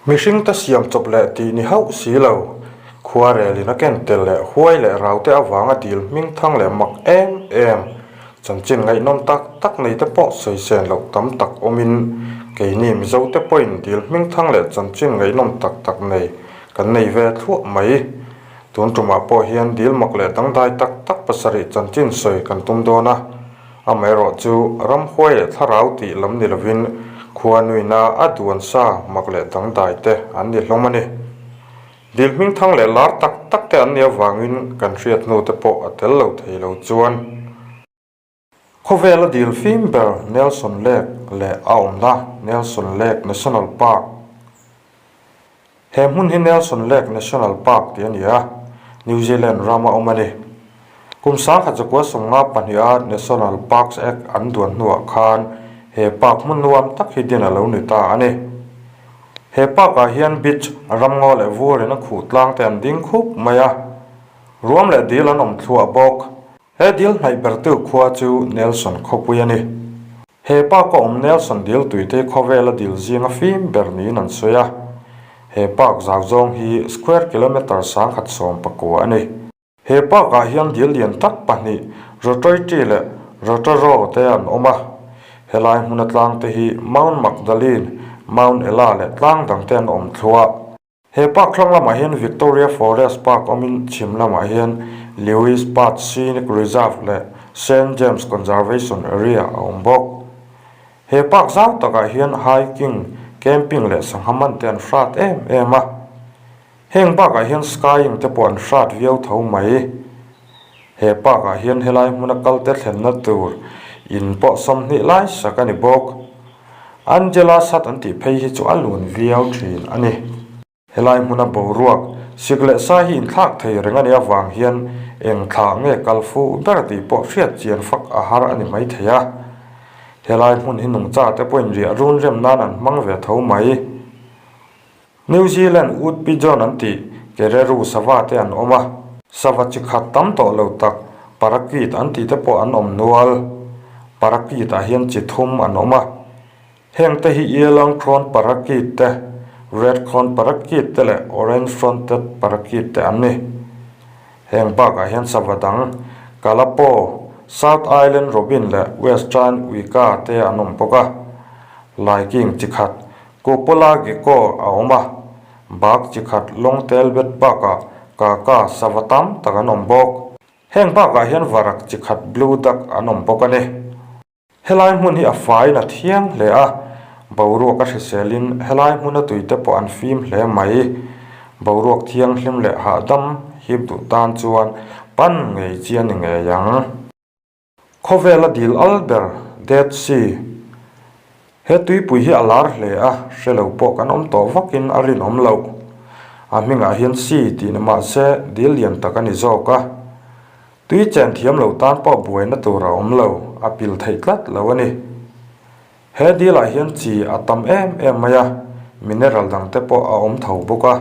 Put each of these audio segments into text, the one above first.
Mihringte siam chawp leh tih ni hauh si lo, khuarelin a ken tel leh huai leh raute avanga dil hming thang leh mak em em, chanchin ngaihnawm tak tak nei te pawh sawi sen loh tam tak awmin keini Mizote pawhin dil hming thang leh chanchin ngaihnawm tak tak nei kan nei ve thluah mai. Tun tumah pawh hian dil mak leh dangdai tak tak pasarih chanchin sawi kan tum dawn a. Amaherawh chu ramhuai leh thlarau tih lam ni lovin khua nuina a duan sa mak leh dangdai te an ni hlawm a ni. Dil hming thang leh lar tak tak te an nih avangin kan hriat hnu te pawh a tel lo thei lo chuan. Khawvela dil fim ber Nelson Lake leh a awmna Nelson Lake National Park. He hmun hi Nelson Lake National Park tih a ni a, New Zealand rama awm a ni. Kum 1902 sawmnga pahniha National Parks Act an duan hnuah khan he park hmun nuam tak hi din a lo ni ta a ni. He park-ah hian beach, ramngaw leh vurin a khuh tlang te an ding khup mai a, ruam leh dil an awm thluah bawk. He dil hnaih bertu khua chu Nelson khawpui a ni. He park a awm Nelson dil tuite khawvela dil zinga fim ber niin an sawi a. He park zau zawng hi square kilometre 1110 a ni. He park ah hian dil lian tak pahnih Rotoiti leh Rotoro te an awm a. Helai hmuna tlang te hi Mount Magdalene, Mount Ella leh tlang dang te an awm thluah. He park thlang lamah hian Victoria Forest Park awmin chhim lamah hian Lewis Path Scenic Reserve leh Saint James Conservation Area a awm bawk. He park zau takah hian hiking, camping leh sangha man te an hrat em em a. Heng bakah hian skiing te pawh an hrat viau tho mai. He park ah hian helai hmuna kal te thlenna tur in pawh 20 lai sak a ni bawk. Angela sat an tih phei hi chu a lun viau thin a ni. Helai hmuna boruak sik leh sa hi inthlak thei reng a nih avang hian eng thla nge kal fuh ber tih pawh hriat chian fak a har a ni mai thei a. Helai hmun hi nungcha te pawhin riah run rem nan an hmang ve tho mai. New Zealand wood pigeon an tih Kereru sava te an awm a. Sava chi khat tam tawh lo tak parakeet an tih te pawh an awm nual. Parakeet ah hian chi thum an awm a. Heng te hi Yellow Crown parakeet te, Red Crown parakeet te leh Orange Fronted parakeet te an ni. Heng bakah hian sava dang Kalapo, South Island Robin leh Western Wika te an awm bawk a. Laiking chi khat Cupola gecko a awm a, bak chi khat lawng tel bet bakah kaka sava tam tak an awm bawk. Heng bakah hian varak chi khat blue duck an awm bawk a ni. Helai hmun hi a faiin a thiang hle a, boruak a hriselin helai hmuna tuite pawh an fim hle mai. Boruak thianghlim leh hahdam hip duh tan chuan pan ngei chi a ni ngei ang. Khawvela dil al ber, Dead Sea. He tuipui hi a lar hle a, hre lo pawh kan awm tawh vakin a rinawm loh. A hmingah hian Sea tih ni mah se dil lian tak a ni zawk a. Tui chen thiam lo tan pawh buaina tur a awm lo, a pil theih tlat lo a ni. He dil ah hian chi a tam em em mai a, mineral dang te pawh a awm tho bawk a.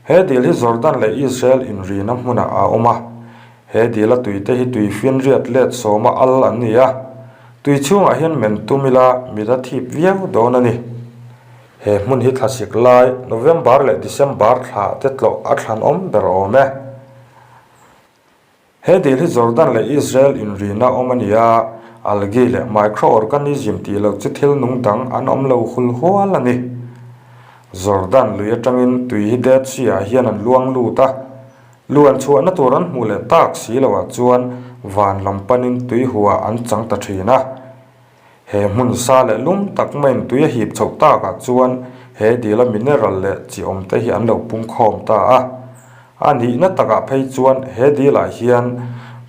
He dil hi Jordan leh Israel inrina hmunah a awm a. He dil a tui te hi tui finriat let sawma al an ni a. Tui chhungah hian men tum ila mit a thip viau dawn a ni. He hmun hi thlasik lai, November leh December thla te tlawh a thlanawm ber awm e. He dil hi Jordan leh Israel inrina awm a ni a, algae leh microorganism tih loh chu thil nung dang an awm lo hul hual a ni. Jordan lui atangin tui hi Dead Sea ah hian an luang lut a, luan chhuahna tur an hmuh leh tak si loah chuan van lam panin tui huah an chang ta thin a. He hmun sa leh lum tak maiin tui a hip chhoh takah chuan he dila mineral leh chi awm te hi an lo pung khawm ta a. A nihna takah phei chuan he dilah hian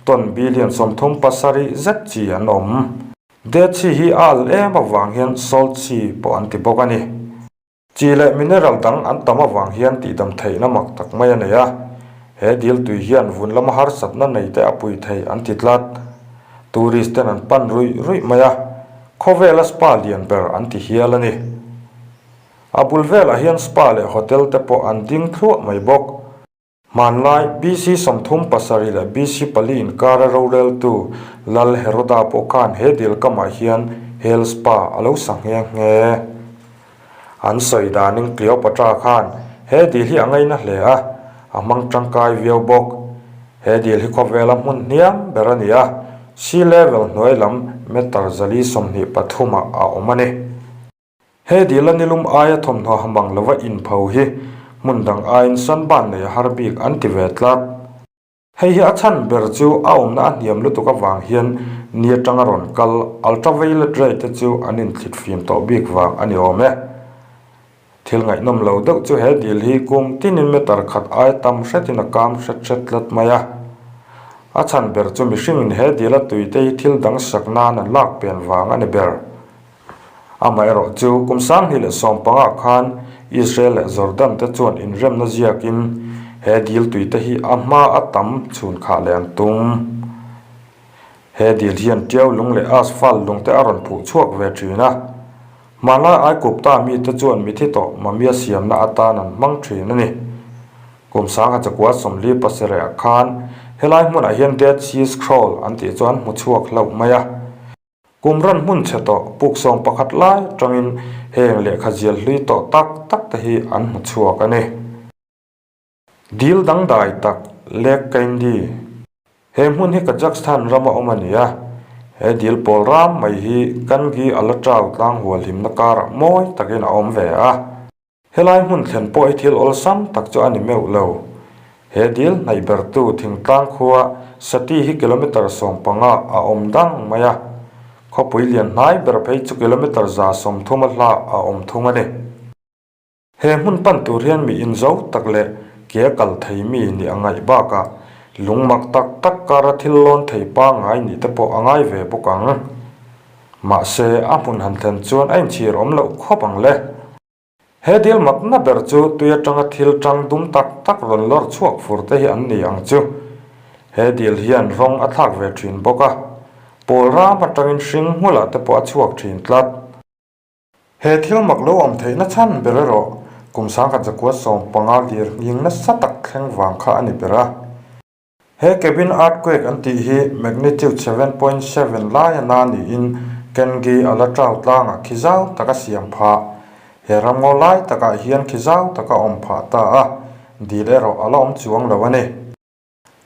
ton billion 37 zet chi an awm. Dead Sea hi a al em avang hian Salt Sea pawh an ti bawk a ni. Chi leh mineral dang an tam avang hian tihdam theihna mak tak mai a nei a. He dil tui hian vun lama harsatna nei te a pui thei an ti tlat. Tourist ten an pan ruih ruih mai a, khawvela spa lian ber an ti hial a ni. A bul velah hian spa leh hotel te pawh an ding thluah mai bawk. Hmanlai BC 37 leh BC 4 inkara roreltu Lal Heroda pawh khan he dil kamah hian Hell Spa a lo sa nghe nghe. An sawi danin Cleopatra khan he dil hi a ngaina hle a, a hmang tangkai viau bawk. He dil hi khawvela hmun hniam ber a ni a, sea level hnuai lam meter 423 ah a awm a ni. He dila nilum aia thawmhnaw hamang lova inpho hi hmun dang aiin sunburn nei a har bik an ti ve tlat. Hei hi a chhan ber chu a awmna a hniam lutuk avang hian ni atanga rawn kal ultraviolet ray te chu an inthlit fim tawh bik vang a ni awm e. Thil ngaihnawm lo deuh chu he dil hi kum tinin meter khat ai tam hretin a kam hret hret tlat mai a. A chhan ber chu mihringin he dila tuite hi thil dang sak nan an lak pen vang a ni ber. Amaherawh chu kum 2015 khan Israel leh Jordan te chuan inremna ziakin he dil tuite hi a hma a tam chhun khah leh an tum. He dil hian tiau lung leh asphalt lung te a rawn phuh chhuak ve thin a. Hmanlai Aikupta mite chuan mithi tawh mamia siamna atan an hmang thin a ni. Kum 1947 khan helai hmunah hian Dead Sea Scroll an tih chu an hmu chhuak hlauh mai a. Kum ran hmun chhe tawh puk sawm pakhat lai tangin heng lehkha zial hlui tawh tak tak te hi an hmu chhuak a ni. Dil dangdai tak Lake Kaindy. He hmun hi Kazakhstan rama awm a ni a, he dil pawl ram mai hi Kangi Alatau tlang hualhimna karah mawi takin a awm ve a. Helai hmun thlen pawh hi thil awlsam tak chu a ni meuh lo. He dil hnaih bertu thingtlang khua Sati hi kilometre 15 a awm dang mai a, khawpui lian hnai ber phei chu kilometre 130 a hlah a awm thung a ni. He hmun pan tur hian mi inzo tak leh ke a kal thei mi nih a ngaih bakah lung mak tak tak kara thil lawn thei pangngai nih te pawh a ngai ve bawk ang. Mahse, a hmun han thlen chuan a inchhir awm loh khawp ang le. He dil makna ber chu tui atanga thil tang dum tak tak rawn lawr chhuak fur te hi an ni ang chu. He dil hian rawng a thlak ve thin bawk a, pawl ram atangin hring hmulah te pawh a chhuak thin tlat. He thil mak lo awm theihna chhan ber erawh kum 1915 lir nghing nasa tak thleng vang kha a ni ber a. He cabin earthquake an tih hi magnitude 7.7 laia na niin Kengi Alatau tlangah khi zau tak a siam phah. He ramngaw lai takah hian khi zau tak a awm phah ta a, dil erawh a la awm chuang lo a ni.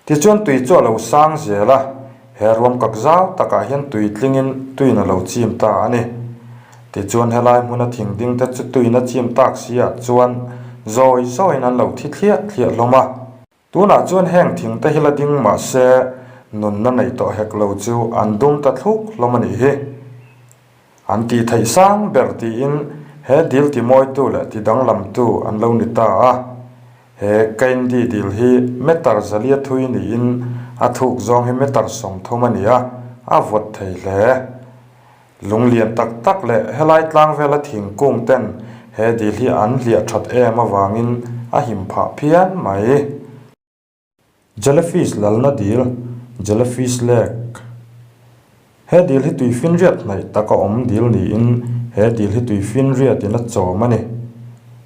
Tichuan tui chu a lo sang zel a, he ruam kak zau takah hian tui tlingin tuin a lo chim ta a ni. Tichuan helai hmuna thing ding te chu tuin a chim tak si ah chuan zawi zawiin an lo thi thliah thliah hlawm a. Tunah chuan heng thing te hi la ding mah se nunna neih tawh hek lo chu an dum ta thluk hlawm a nih hi. An tih theih sang ber tiin he dil timawitu leh ti danglamtu an lo ni ta a. He Kaindi dil hi meter zalia thui niin a thuk zawng hi meter 30 a ni a, a vawt thei hle. Lung lian tak tak leh helai tlang vela thingkung ten he dil hi an hliah that em avangin a him phah phian mai. Jellyfish lalna dil, Jellyfish Lake, He dil hi tuifinriat hnaih taka awm dil niin he dil hi tuifinriatin a chawm a ni.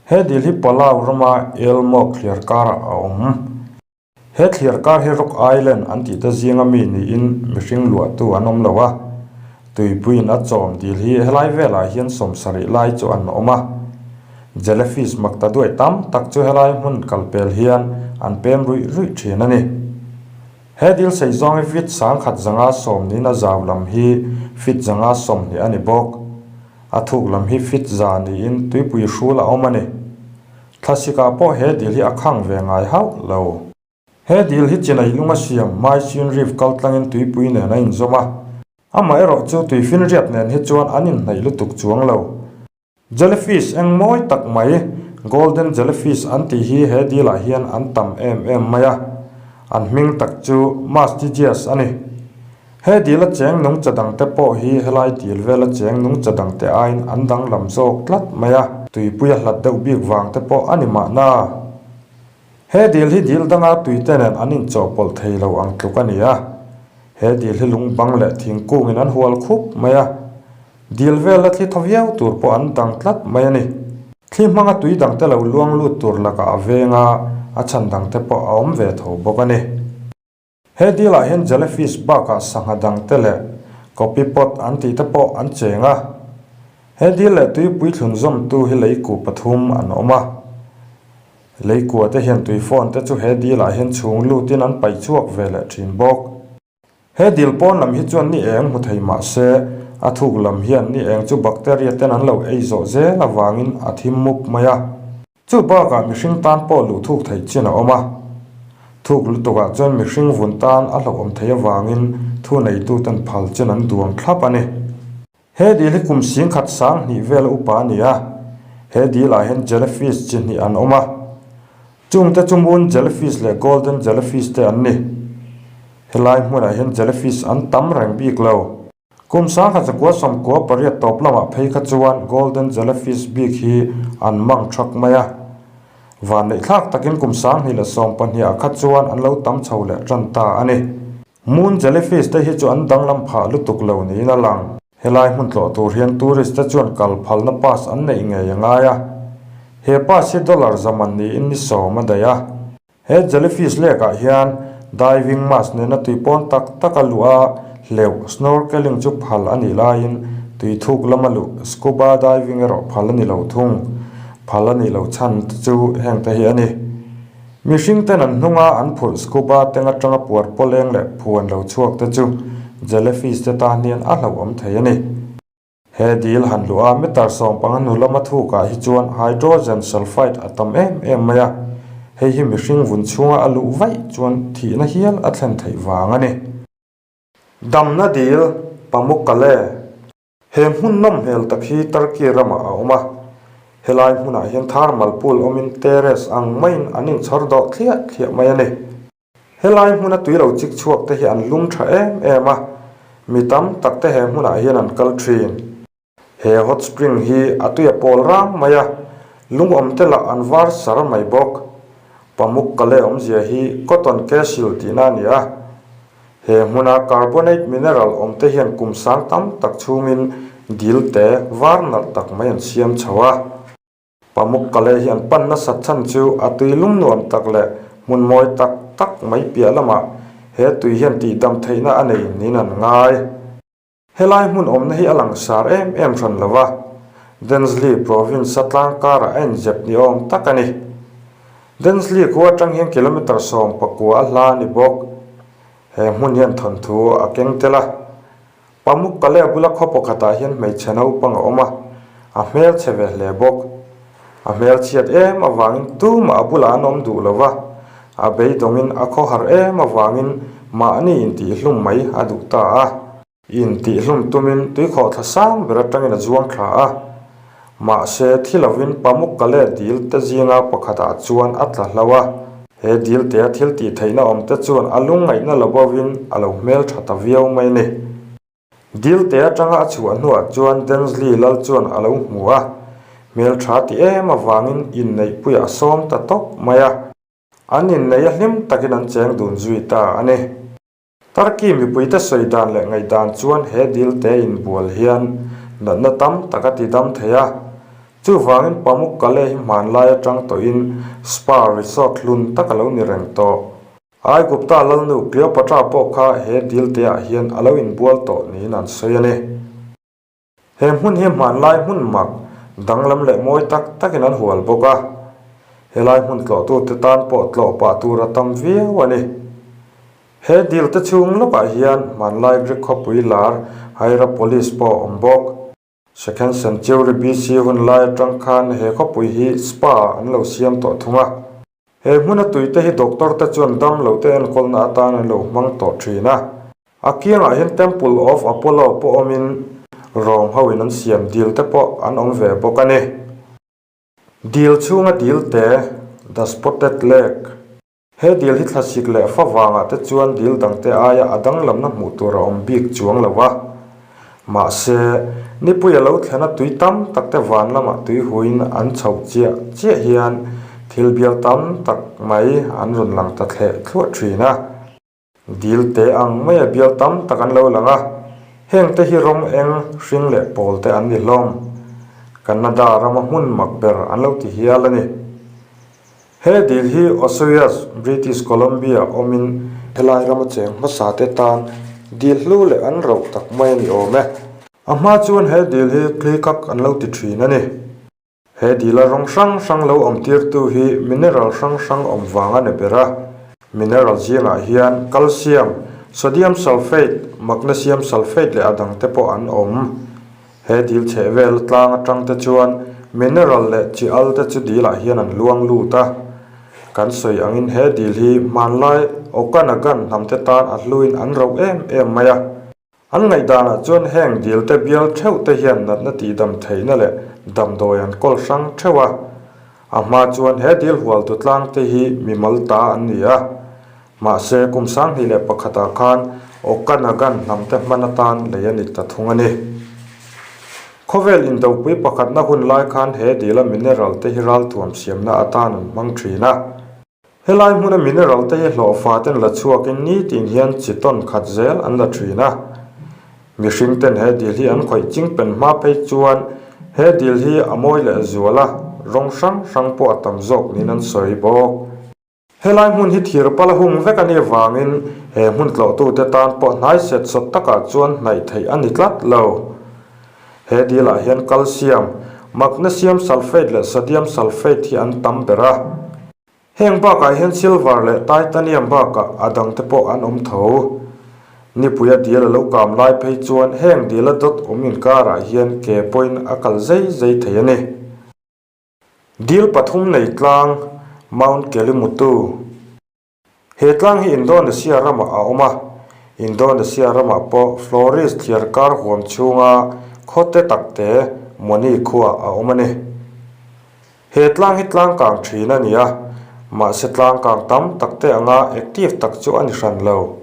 He dil hi Palau rama Elmok thliar karah a awm. He thliar kar hi Rock Island an tih te zinga mi niin mihring luahtu an awm lo a, tuipuiin a chawm dil hi helai velah hian 70 lai chu an awm a. Jellyfish mak ta duai tam tak chu helai hmun kalpel hian an pem ruih ruih thin a ni. He dil sei zawng hi feet 150 niin a zau lam hi feet 120 a ni bawk. A thuk lam hi feet 100 niin tuipui hrul a awm a ni. Thlasikah pawh he dil hi a khang ve ngai hauh lo. He dil hi Chinai lunga siam Maisin Reef kal tlangin tuipui nen a inzawm a. Amaherawh chu tuifinriat nen hi chuan an inhnaih lutuk chuang lo. Jellyfish eng mawi tak mai, Golden Jellyfish an tih hi he dilah hian an tam em em mai a. An hming tak chu Mastigias a ni. He dil a cheng nungcha dangte pawh hi helai dil vela cheng nungcha dangte aiin an danglam zawk tlat mai a, tuipui a hlat deuh bik vang te pawh a ni mahna. He dil hi dil danga tuite nen an inchawhpawlh thei lo ang tluk a ni a. He dil hi lung bang leh thingkungin an hual khup mai a, dil vela thli thaw viau tur pawh an dang tlat mai a ni. Thli hmanga tui dangte lo luang lut tur lakah a veng a, a chhan dangte pawh a awm ve tho bawk a ni. He dilah hian jellyfish bakah sangha dangte leh copepod an tih te pawh an cheng a. He dil leh tuipui thlunzawmtu hi leikuh pathum an awm a. Leikua te hian tuifawn te chu he dilah hian chhung lutin an paih chhuak ve leh thin bawk. He dil pawn lam hi chuan ni eng hmu thei mah se, a thuk lam hian ni eng chu bacteria ten an lo ei zawh zel avangin a thim mup mai a. Chu bakah mihring tan pawh luh thuk theih chin a awm a. Thuk lutukah chuan mihring vun tan a hlauhawm theih avangin thu neituten phal chin an duang thlap a ni. He dil hi kum singkhat sang hnih vel upa a ni a, he dilah hian jellyfish chi hnih an awm a. Chungte chu moon jellyfish leh golden jellyfish te an ni. Helai hmunah hian jellyfish an tam reng bik lo. Kum sangkhat zakua sawmkua pariat tawp lamah phei kha chuan golden jellyfish bik hi an mang thak mai a. Vanneih thlak takin kum 20 leh sawmpahniah kha chuan an lo tam chho leh tan ta a ni. Moon jellyfish te hi chu an danglam phah lutuk lo niin a lang. Helai hmun tlawh tur hian tourist te chuan kal phalna pass an neih ngei a ngai a. He pass hi dollar zaman niin ni sawm a daih a. He jellyfish lek ah hian diving mask nena tui pawn tak tak a luh a, hleuh, snorkeling, chu phal a nih laiin tui thuk lama luh, scuba diving, erawh phal a ni lo thung. Phal a nih loh chhan te chu heng te hi a ni. Mihring ten an hnunga an phurh scuba teng atanga puar pawleng leh phuan lo chhuak te chu jellyfish te tan hian a hlauhawm thei a ni. He dil han luh a meter sawmpanga hnu lama thukah hi chuan hydrogen sulfide a tam em em mai a, hei hi mihring vun chhunga a luh vaih chuan thihna hial a thlen theih vang a ni. Damna dil, Pamukkale. He hmun nawm hmel tak hi Turkey ramah a awm a, helai hmunah hian thermal pool awmin terrace ang maiin an inchhawr dawh thliah thliah mai a ni. Helai hmuna tui lo chik chhuak te hi an lum tha em em a, mi tam tak te he hmunah hian an kal thin. He hot spring hi a tui a pawl rang mai a, lungawm te lah an var sar mai bawk. Pamukkale awmzia hi cotton cashew tihna a ni a. He hmuna carbonate mineral awmte hian kum sang tam tak chhungin dil te var nalh tak mai an siam chho a. Pamukkale hi an pan nasat chhan chu a tui lum nuam tak leh hmun mawi tak tak mai piah lamah he tui hian tihdam theihna a nei niin an ngai. Helai hmun awmna hi a langsar em em hran lo va, Denizli province-a tlang karah a inzep ni awm tak a ni. Denizli khua atang hian kilometre 19 a hla a ni bawk. He hmun hian thawnthu a keng tel a. Pamukkale bula khaw pakhatah hian hmeichhe naupang a awm a, a hmelchhe ve hle bawk. A hmelchhiat em avangin tumah a bulah an awm duh lo va, a beidawngin a khawhar em avangin mahni intihhlum mai a duh ta a. Intihhlum tumin tuikhawh thla sang ber atangin a zuang thla a, mahse thi lovin Pamukkale dil te zinga pakhatah chuan a tla hlo a. He dil tea thil tih theihna awm te chuan a lungngaihna lo bovin a lo hmeltha ta viau mai a ni. Dil te atanga a chhuah hnuah chuan Densley lal chuan a lo hmu a, hmeltha ti em avangin inneihpuiah a sawm ta tawp mai a. An inneih a hlim takin an cheng dun zui ta a ni. Turkey mipuite sawi dan leh ngaihdan chuan he dil te inbual hian natna tam tak a ti dam thei a. Chuvangin Pamukkale hi hmanlai atang tawhin spa resort hlun tak a lo ni reng tawh. Aigupta lalnu Cleopatra pawh kha he dil te ah hian a lo inbual tawh niin an sawi a ni. He hmun hi hmanlai hmun mak, danglam leh mawi tak takin an hual bawk a. Helai hmun tlawhtute tan pawh tlawh pah tur a tam viau a ni. He dil te chhung lawkah hian hmanlai Greek khawpui lar Hierapolis pawh a awm bawk. Second century BC hun lai atang khan he khawpui hi spa ah an lo siam tawh thung a. He hmuna tuite hi doctor te chuan dam lo te enkawlna atan an lo hmang tawh thin a. A kiangah hian Temple of Apollo pawh awmin Rome ho in an siam dil te pawh an awm ve bawk a ni. Dil chhunga dil te, The Spotted Lake. He dil hi thlasik leh fa vangah te chuan dil dangte aia a danglamna hmuh tur a awm bik chuang lo a. Mahse, nipui a lo thlen a tui tam tak te van lamah tui huin an chhoh chiah chiah hian thil bial tam tak mai an rawn lang ta thleh thluah thin a. Dil te ang maia bial tam tak an lo lang a, heng te hi rawng eng, hring leh pawl te an ni hlawm. Canada rama hmun mak ber an lo ti hial a ni. He dil hi Osoyoos, British Columbia awmin helai rama cheng hmasa te tan dil hlu leh an rauh tak mai a ni awm e. A hma chuan he dil hi Klikak an lo ti thin a ni. He dila rawng hrang hrang lo awm tirtu hi mineral hrang hrang awm vang a ni ber a. Mineral zingah hian calcium, sodium sulphate, magnesium sulphate leh a dangte pawh an awm. He dil chheh vel tlang atang te chuan mineral leh chi al te chu dilah hian an luang lut a. Kan sawi angin he dil hi hmanlai Okanagan hnamte tan a hluin an rauh em em mai a. An ngaihdanah chuan heng dilte bial theuh te hian natna tihdam theihna leh damdawi an kawl hrang theuh a. A hma chuan he dil hualtu tlang te hi mimal ta an ni a. Mahse kum 2001 ah khan Okanagan hnam te hman atan lei a ni ta thung a ni. Khawvel indopui pakhatna hun lai khan he dila mineral te hi ralthuam siamna atan an hmang thin a. Helai hmuna mineral te hi hlawhfa ten la chhuakin nitin hian chi tawn khat zel an la thin a. Mihring ten he dil hi an khawih ching pen hma phei chuan he dil hi a mawi leh zual a, rawng hrang hrang pawh a tam zawk niin an sawi bawk. Helai hmun hi thir pala hung vek a nih vangin he hmun tlawhtute tan pawh hnai set sawt takah chuan hnaih theih a ni tlat lo. He dilah hian calcium, magnesium sulphate leh sodium sulphate hi an tam ber a. Heng bakah hian silver leh titanium bakah a dangte pawh an awm tho. Nipuia dil a lo kam lai phei chuan heng dila dawt awm inkarah hian ke pawhin a kal zei zei thei a ni. Dil pathum nei tlang, Mount Kelimutu. He tlang hi Indonesia ramah a awm a, Indonesia ramah pawh Flores thliarkar huam chhunga khawte takte Moni khuaah a awm a ni. He tlang hi tlang kang thin a ni a, mahse tlang kang tam tak te anga active tak chu a ni hran lo.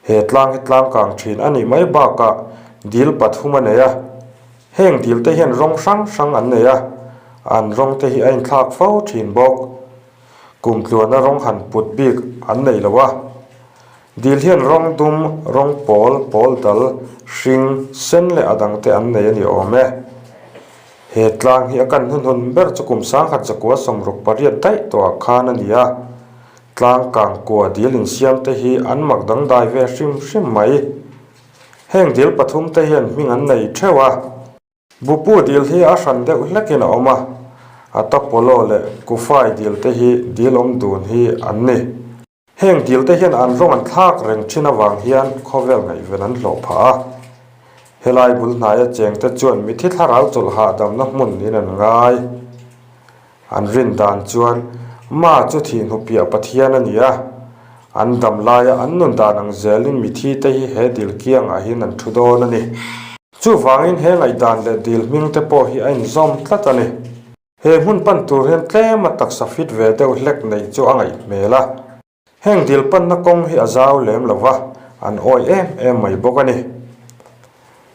He tlang hi tlang kang thin a nih mai bakah dil pathum a nei a, heng dil te hian rawng hrang hrang an nei a, an rawng te hi a inthlak fo thin bawk. Kum tluana rawng han put bik an nei lo a, dil hian rawng dum, rawng pawl, pawl dal, hring, sen leh a dang te an nei a ni awm e. He tlang hi a kan hnuhnun ber chu kum 1968 daih tawhah khan a ni a, tlang kang kua dil insiam te hi an mak dangdai ve hrim hrim mai. Heng dil pathum te hian hming an nei theuh a. Bupu dil hi a hran deuh hlekin a awm a, Atapolo leh Kufai dil te hi dil awm dun hi an ni. Heng dil te hian an rawng an thlak reng thin avang hian khawvel ngaihven an hlawh phah a. Helai bul hnaia cheng te chuan mithi thlarau chawlh hahdamna hmun niin an ngai. An rin dan chuan Ma chu thih hnupiah Pathian a ni a, an dam laia an nun dan ang zelin mithi te hi he dil kiangah hian an thu dawn a ni. Chuvangin he ngaihdan leh dil hming te pawh hi a inzawm tlat a ni. He hmun pan tur hian tlema taksa fit ve deuh hlek neih chu a ngaih hmel a. Heng dil panna kawng hi a zau lem lo va, an awih em em mai bawk a ni.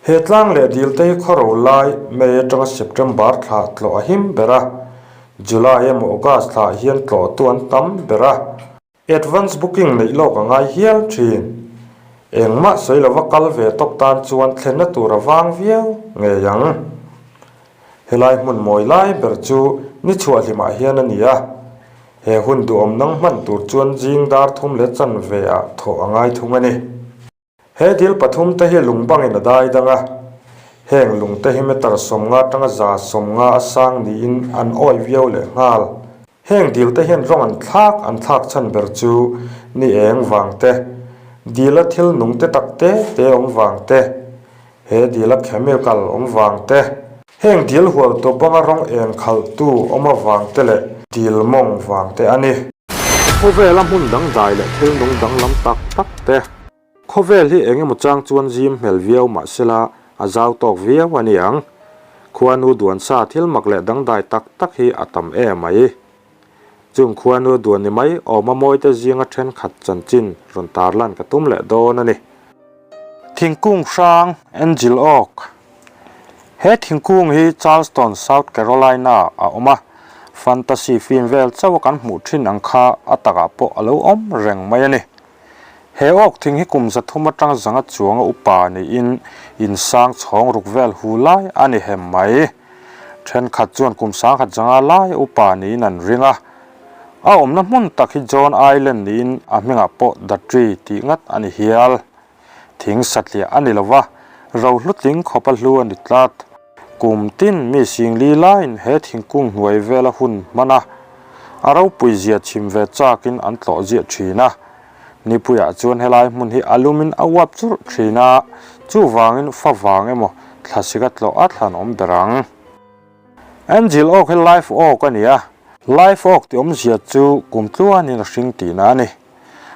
He tlang leh dil te hi khawro lai May atanga September thla tlawh a him ber a, July emaw August thla ah hian tlawhtu an tam ber a. Advance booking neih lawk a ngai hial thin. Engmah sawi lova kal ve tawp tan chuan thlenna tur a vang viau ngei ang. Helai hmun mawi lai ber chu ni chhuahhlimah hian a ni a. He hun duhawm nang hman tur chuan zing dar thum leh chanve ah thawh a ngai thung a ni. He dil pathum te hi lung bangin a dai dang a, heng lung te hi meter 50 atanga 150 a sang niin an awih viau leh nghal. Heng dil te hian rawng an thlak an thlak chhan ber chu ni eng vang te, dila thil nung te tak te te awm vang te, he dila chemical awm vang te, heng dil hual tu banga rawng eng khalh tu awm avang te leh dil mawng vang te a ni. Khawvela hmun dangdai leh thil nung danglam tak tak te. Khawvel hi eng emaw chang chuan zim hmel viau mah sela a zau tawk viau a ni ang. Khuanu duan sa thil mak leh dangdai tak tak hi a tam em mai. Chung khuanu duan ni mai awma mawite zinga thenkhat chanchin rawn tarlan ka tum leh dawn a ni. Thingkung hrang, Angel Oak. He thingkung hi Charleston, South Carolina a awm a, fantasy film vel chauha kan hmuh thin ang kha a takah pawh a lo awm reng mai a ni. He awk thing hi kum 300 atang zanga chuanga upa niin insang chhawng ruk vel hu lai a ni hem mai. Thenkhat chuan kum 1000 lai upa niin an ring a. A awmna hmun tak hi John Island niin a hmingah pawh The Tree tih ngat a ni hial. Thing satliah a ni lo va, Rohlu tling khawpa hlu a ni tlat. Kum tin mi singli laiin he thingkung hnuai vela hun hman a, a ropui zia chhim ve chakin an tlawh ziah thin a. Nipuiah chuan helai hmun hi a lumin a uap churh thin a, chuvangin fa vang emaw thlasik a tlawh a thlan awm ber ang. Angel Oak hi Live Oak a ni a, Live Oak tih awmzia chu kum tluanin a hring tihna a ni.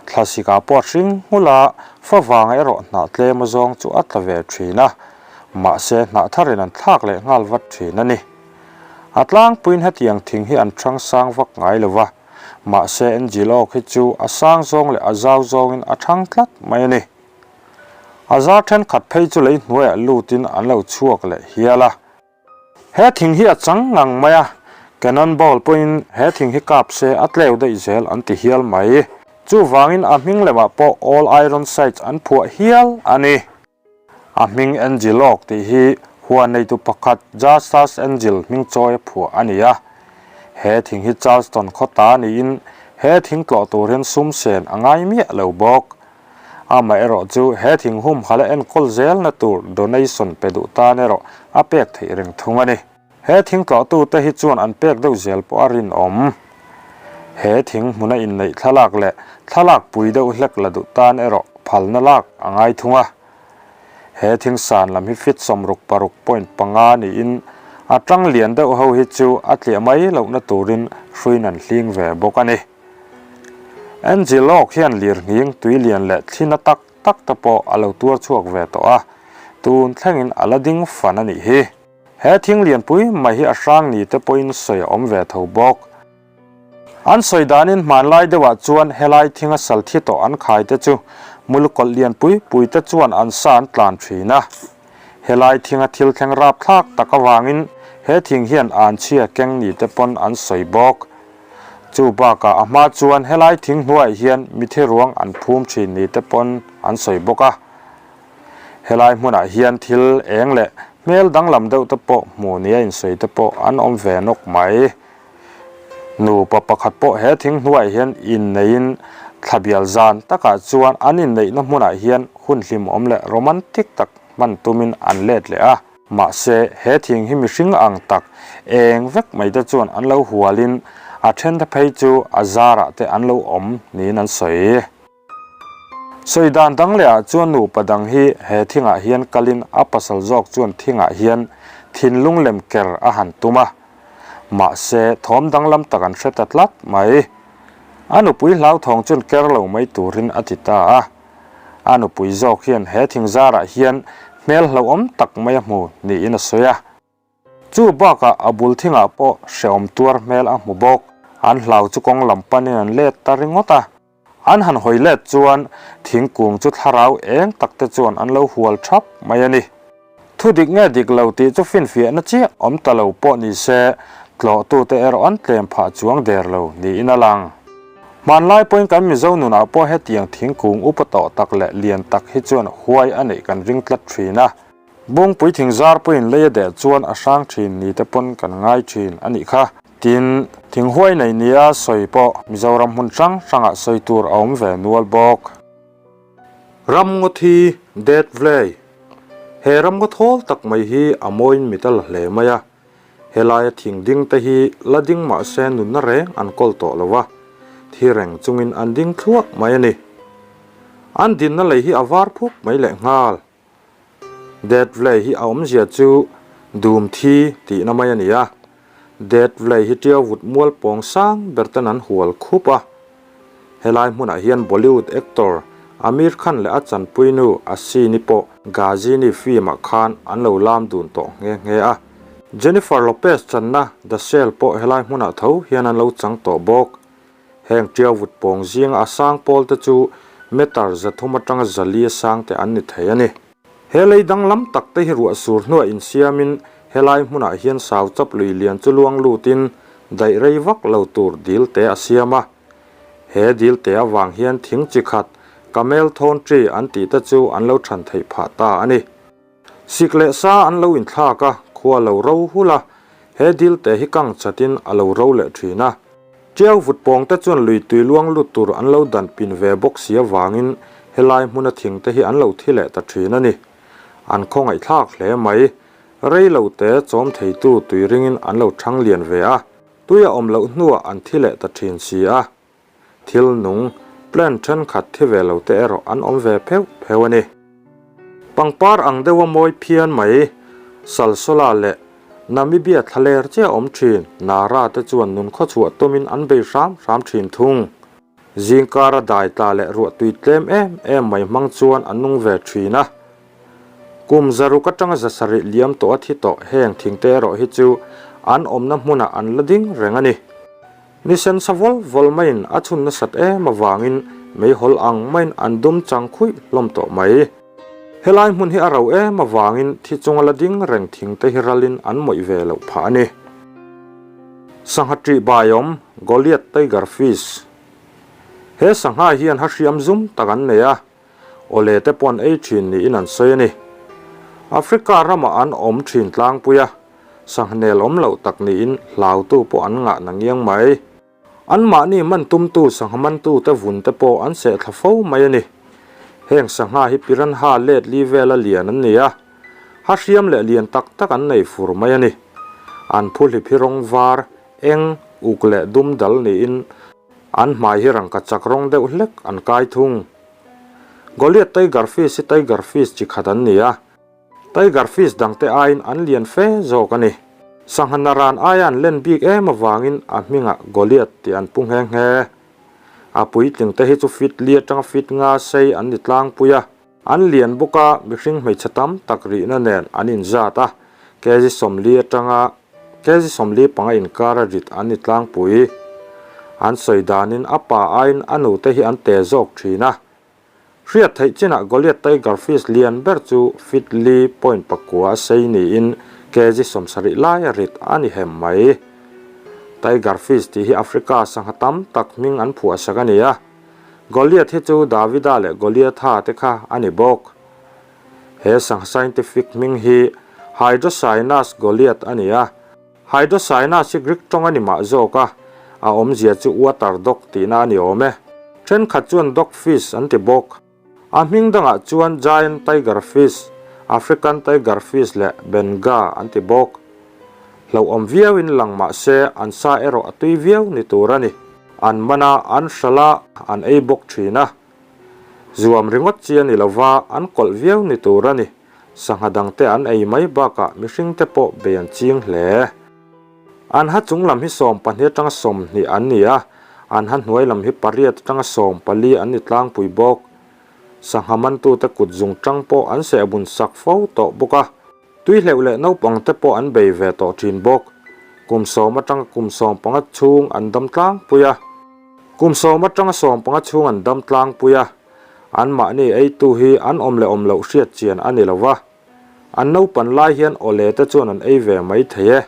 Thlasikah pawh a hring nghulh a, fa vanga erawh hnah tlem azawng chu a tla ve thin a, mahse hnah tharin an thlak leh nghal vat thin a ni. A tlangpuiin hetiang thing hi an hrang sang vak ngai lo va, mahse Angel Oak hi chu a sang zawng leh a zau zawngin a thang tlat mai a ni. A zar thenkhat phei chu lei hnuaiah lutin an lo chhuak leh hial a. He thing hi a chang ngang mai a, Cannon ball pawhin he thing hi kap se a tleu daih zel an ti hial mai. Chuvangin a hming lemah pawh All Iron Sights an phuah hial a ni. A hming Angel Oak tih hi huan neitu pakhat Justus Angel hming chawi a phuah a ni a. He thing hi Charleston khaw ta niin he thing tlawh tur hian sum sen a ngai miah lo bawk. Amaherawh chu he thing humhalh a enkawl zelna tur donation pe duh tan erawh a pek theih reng thung a ni. He thing tlawhtute hi chuan an pek deuh zel pawh a rinawm. He thing hmuna inneih thlalak leh thlalak pui deuh hlek la duh tan erawh phalna lak a ngai thung a. He thing san lam hi feet 66.5 niin a tang lian deuh ho hi chu a tliah mai lohna turin hruiin an hling ve bawk a ni. Angie Locke hian lirnghing tui lian leh thli na tak tak te pawh a lo tuar chhuak ve tawh a, tun thlengin a la ding fan a nih hi. He thing lianpui mai hi a hrang ni te pawhin sawi a awm ve tho bawk. An sawi danin hmanlai deuhah chuan helai thinga sal thi tawh an khai te chu mulukawlh lianpui pui te chuan an sa an tlan thin a. Helai thinga thil thleng rapthlak tak avangin he thing hian anchhia keng ni te pawn an sawi bawk. Chu bakah a hma chuan helai thing hnuaiah hian mithi ruang an phum thin ni te pawn an sawi bawk a. Helai hmunah hian thil eng leh hmel danglam deuh te pawh hmuh nia insawi te pawh an awm ve nawk mai. Nupa pakhat pawh he thing hnuaiah hian inneiin thlabial zan takah chuan an inneihna hmunah hian hun hlimawm leh romantic tak hman tumin an let leh a. Mahse, he thing hi mihring ang tak eng vek mai te chuan an lo hualin a then te phei chu a zarah te an lo awm niin an sawi. Sawi dan dang leh ah chuan nupa dang hi he thingah hian kalin a pasal zawk chuan thingah hian thinlung lem ker a han tum a. Mahse, thawm danglam tak an hre ta tlat mai. A nupui hlauthawng chuan ker lo mai turin a ti ta a. A nupui zawk hian he thing zarah hian hmel hlauhawm tak mai a hmu niin a sawi a. Chu bakah a bul thingah pawh hrehawm tuar hmel a hmu bawk. An hlau chu kawng lam panin an let ta ringawt a. An han hawi let chuan thingkung chu thlarau eng tak te chuan an lo hual thap mai a ni. Thu dik nge dik lo tih chu finfiahna chiah awm ta lo pawh ni se, tlawhtute erawh an tlem phah chuang der lo niin a lang. Hmanlai pawhin kan Mizo nunah pawh hetiang thingkung upa tawh tak leh lian tak hi chuan huai a neih kan ring tlat thin a. Bungpui thing zar pawhin lei a deh chuan a hrang thin ni te pawn kan ngai thin a nih kha. Tin, thing huai nei nia sawi pawh Mizoram hmun hrang hrangah sawi tur a awm ve nual bawk. Ramngaw thi, Death Vley, He ramngaw thawl tak mai hi a mawiin mit a la hle mai a. Helaia thing ding te hi la ding mah se nunna reng an kawl tawh lo a, thi reng chungin an ding thluah mai a ni. An dinna lei hi a var phuk mai lehnghal. Death Vley hi a awmzia chu dum thi tihna mai a ni a. Death Vley hi ṭiau vut mual pawng sang ber ten an hual khup a. Helai hmunah hian Bollywood actor Aamir Khan leh a chanpui nu Ashini pawh Ghazini film ah khan an lo lam dun tawh nghe nghe a. Jennifer Lopez channa The Shell pawh helai hmunah tho hian an lo chang tawh bawk. Heng ṭiau vut pawng zinga a sang pawl te chu meter 300 atanga 400 a sang te an ni thei a ni. He lei danglam tak te hi ruah sur hnuah insiamin helai hmunah hian sau chap lui lian chu luang lutin daih rei vak lo tur dil te a siam a. He dil te avang hian thing chi khat Camel Thorn Tree an tih te chu an lo ṭhan theih phah ta a ni. Sik leh sa an lo inthlak a, khua a lo ro hul a, he dil te hi kang chatin a lo ro leh thin a. Tiau vut pawng te chuan lui tui luang lut tur an lo dan pin ve bawk si avangin helai hmuna thing te hi an lo thi leh ta thin a ni. An khawngaihthlak hle mai. Rei lo te chawm theitu tui ringin an lo thang lian ve a, tui a awm loh hnuah an thi leh ta thin si a. Thil nung, plant thenkhat thi ve lo te erawh an awm ve pheuh pheuh a ni. Pangpar ang deuha mawi phian mai, Salsola leh Namibia thlaler chiah awm thin Nara te chuan nun khawchhuah tumin an bei hram hram thin thung. Zingkara dai tla leh ruah tui tlem em em mai hmang chuan an nung ve thin a. Kum zaruk atanga zasarih liam tawh a thi tawh heng thingte erawh hi chu an awmna hmunah an la ding reng a ni. Ni sen sa vawl vawl maiin a chhun nasat em avangin meihawl ang maiin an dum chang khuih hlawm tawh mai. Helai hmun hi a ro em avangin thi chunga la ding reng thingte hi ralin an mawih ve loh phah a ni. Sangha ṭih baiawm, Goliath tiger fish. He sangha hian ha hriam zum tak an nei a, awle te pawh an ei ṭhin niin an sawi a ni. Africa ramah an awm ṭhin tlangpui a, sangha nel awm loh tak niin hlautu pawh an ngah na ngiang mai. Anmahni man tumtu sangha mantute vun te pawh an seh thla fo mai a ni. Heng sangha hi piranha let li vela lian an ni a, ha hriam leh lian tak tak an nei fur mai a ni. An phuhlip hi rawng var, eng, uk leh dum dal niin an hmai hi rangka chak rawng deuh hlek an kai thung. Goliath tiger fish hi tiger fish chi khat an ni a. Tiger fish dangte aiin an lian fe zawk a ni. Sangha naran aia an len bik em avangin a hmingah Goliath tih an pu nghe nghe. A puitling te hi chu feet li atanga feet nga sei an ni tlangpui a. An lian bawk a, mihring hmeichhe tam tak rihna nen an inzat a, kg 40 atanga kg 45 inkara rit an ni tlangpui. An sawi danin a pa aiin a nute hi an te zawk thin a. Hriat theih chinah Goliath tiger fish lian ber chu feet li point pakua a sei niin kg 70 laia rit a ni hem mai. Tiger fish tih hi Africa sangha tam tak hming an phuahsak a ni a. Goliath hi chu Davida leh Goliatha te kha a ni bawk. He sangha scientific hming hi Hydrocynus goliath a ni a. Hydrocynus hi Greek tawng a ni mah zawk a, a awmzia chu water dog tihna a ni awm e. Thenkhat chuan dog fish an ti bawk. A hming dangah chuan giant tiger fish, African tiger fish leh benga an ti bawk. Hlauhawm viauin lang mah se an sa erawh a tui viau ni tur a ni. An man a, an hralh a, an ei bawk thin a. Zuam ringawt chi a ni lova, an kawlh viau ni tur a ni. Sangha dangte an ei mai bakah mihringte pawh bei an ching hle. An ha chung lam hi 12 atanga 20 an ni a, an ha hnuai lam hi pariat atanga 14 an ni tlangpui bawk. Sangha mantute kut zung tang pawh an sehbun sak fo tawh bawk a, tuihleuh leh naupangte pawh an bei ve tawh thin bawk. Kum sawm atanga kum 15 chhung an dam tlangpui a. Kum sawm atanga 15 chhung an dam tlangpui a. Anmahni eitu hi an awm leh awm loh hriat chian a ni lo va, an naupan lai hian awle te chuan an ei ve mai thei e.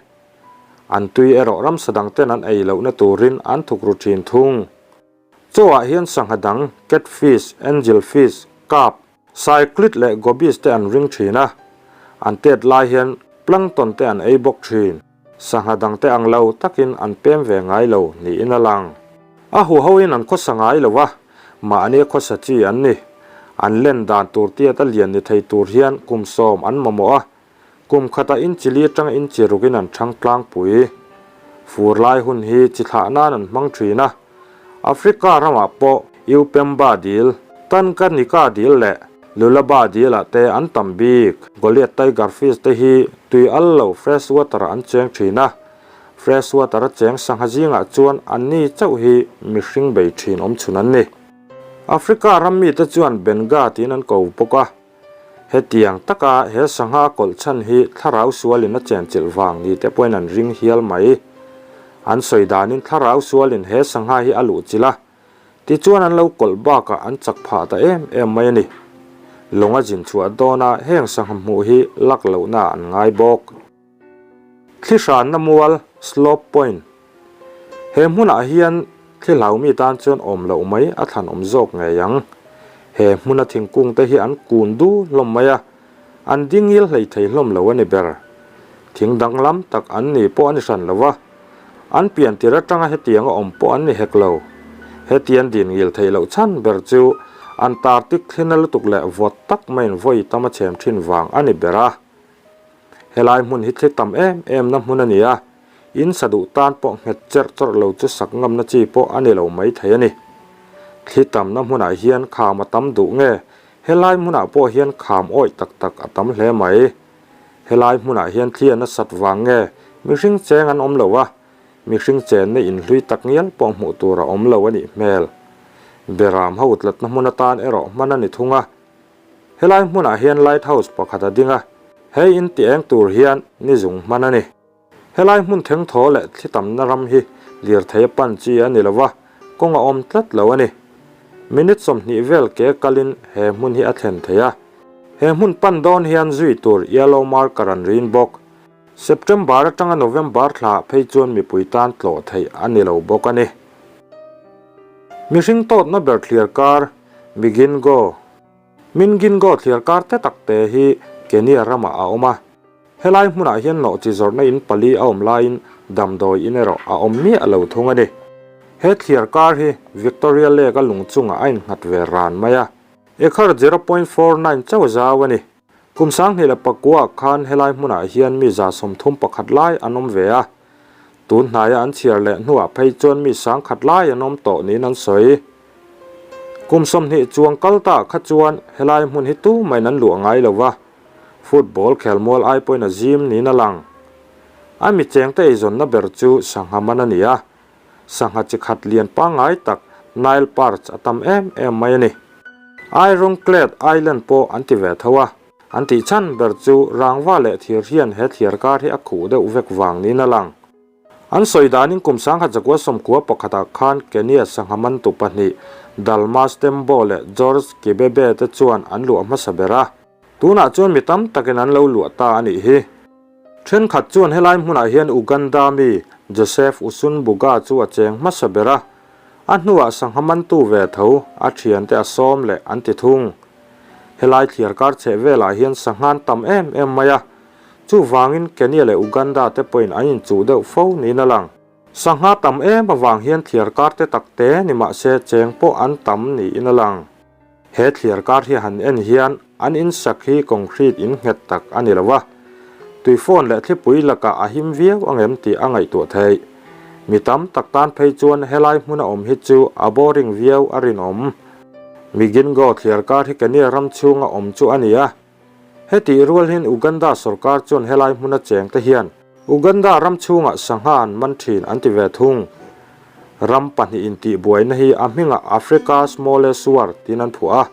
An tui erawh ramsa dang ten an ei lohna turin an thuk ru thin thung. Chaw-ah hian sangha dang, catfish, angel fish, carp, cyclid leh gobies te an ring thin a, an tet lai hian plankton te an ei bawk thin. Sangha dangte ang lo takin an pem ve ngai lo niin a lang. A huhoin an khawsa ngai lo a, mahni khawsa chi an ni. An len dan tur tiat a lian ni thei tur hian kum sawm an mamawh a, kum khatah inchi li atanga inchi rukin an thang tlangpui. Fur lai hun hi chi thlah nan an hmang thin a, Africa ramah pawh Upemba dil, Tanganyika dil leh Lulaba dilah te an tam bik. Goliath tiger fish te hi tui al lo fresh water ah an cheng thin a, fresh water a cheng sangha zingah chuan anni chauh hi mihring bei thin awm chhun an ni. Africa ram mite chuan Benga tiin an ko bawk a. Hetiang taka he sangha kawlh chhan hi thlarau sualin a chenchilh vang ni te pawhin an ring hial mai. An sawi danin thlarau sualin he sangha hi a luhchilh a, tichuan an lo kawlh bakah an chak phah ta em em mai a ni. Lawng a zin chhuah dawna heng sangha hmuh hi lak lohna an ngai bawk. Thli hranna mual, slope point, He hmunah hian thli hlaumi tan chuan awm loh mai a thlan awm zawk ngei ang. He hmuna thingkung te hi an kun du hlawm mai a, an dingil hlei thei hlawm lo a ni ber. Thing danglam tak an ni pawh a ni hran lo va, an pian tir atanga hetianga awm pawh an ni hek lo. Hetian din ngil theih loh chhan ber chu. Antarctic thlina lutuk leh vawt tak maiin vawi tam a chhem thin vang a ni ber a. Helai hmun hi thli tam em em na hmun a ni a, in sa duh tan pawh nghet cherh chawrh lo chu sak ngamna chi pawh a ni lo mai thei a ni. Thli tamna hmunah hian kham a tam duh nge? Helai hmunah pawh hian kham awih tak tak a tam hle mai. Helai hmunah hian thli a nasat vang nge mihring cheng an awm lo a, mihring chenna inhlui tak ngial pawh hmuh tur a awm lo a nih hmel. Beram ho tlatna hmun atan erawh hman a ni thung a. Helai hmunah hian light house pakhat a ding a, he in ti eng tur hian ni zung hman a ni. Helai hmun thengthaw leh thli tamna ram hi lirthei a pan chi a ni lo va, kawng a awm tlat lo a ni. Minute 20 vel ke kalin he hmun hi a thlen thei a. He hmun pan dawn hian zui tur yellow marker an rin bawk. September atanga November thla phei chuan mipui tan tlawh theih a ni lo bawk a ni. Mihring tawtna ber thliar kar Migingo Mingingo thliar kar te tak te hi Kenya ramah a awm a. Helai hmunah hian nawhchi zawrhna in pali a awm laiin damdawi in erawh a awm miah lo thung a ni. He thliar kar hi Victoria Lake a lung chungah a innghat ve ran mai a. Ekhar 0.49 chauh zau a ni. Kum 2009 khan helai hmunah hian mi 31 lai an awm ve a, tun hnaia an chhiar leh hnuah phei chuan mi 1000 lai an awm tawh niin an sawi. Kum 20 chuang kal ta kha chuan helai hmun hi tu maiin an luah ngai lo va, football khelmual ai pawhin a zim niin a lang. A mi chengte eizawnna ber chu sangha man a ni a, Sangha chi khat lian pangngai tak Nile Perch a tam em em mai a ni. Ironclad Island pawh an ti ve tho a, an tih chhan ber chu rangva leh thir hian he thliar kar hi a khuh deuh vek vang niin a lang. An sawi danin kum 1991 pakhatah khan Kenya sangha mantu pahnih Dalmas Tembo leh George Kibebe te chuan an luah hmasa ber a. Tunah chuan mi tam takin an lo luah ta a nih hi. Thenkhat chuan helai hmunah hian Uganda mi Joseph Usunbuga chu a cheng hmasa ber a, a hnuah sangha mantu ve tho a thiante a sawm leh an ti thung. Helai thliar kar chheh velah hian sangha an tam em em mai a, chuvangin Kenya leh Uganda te pawhin an inchuh deuh fo niin a lang. Sangha tam em avang hian thliar kar te tak te ni mahse cheng pawh an tam niin a lang. He thliar kar hi han en hian an insak hi concrete in nghet tak a ni lo a, tui phone leh thlipui lakah a him viau angem tih a ngaihtuah theih. Mi tam tak tan phei chuan helai hmuna awm hi chu a boring viau a rinawm. Migingo thliar kar hi Kenya ram chhunga awm chu a ni a, Hetih rual hian Uganda sorkar chuan helai hmuna chengte hian Uganda ram chhungah sangha an man thin an ti ve thung. Ram pahnih intihbuaina hi a hmingah Africa Smallest War tiin an phuah a.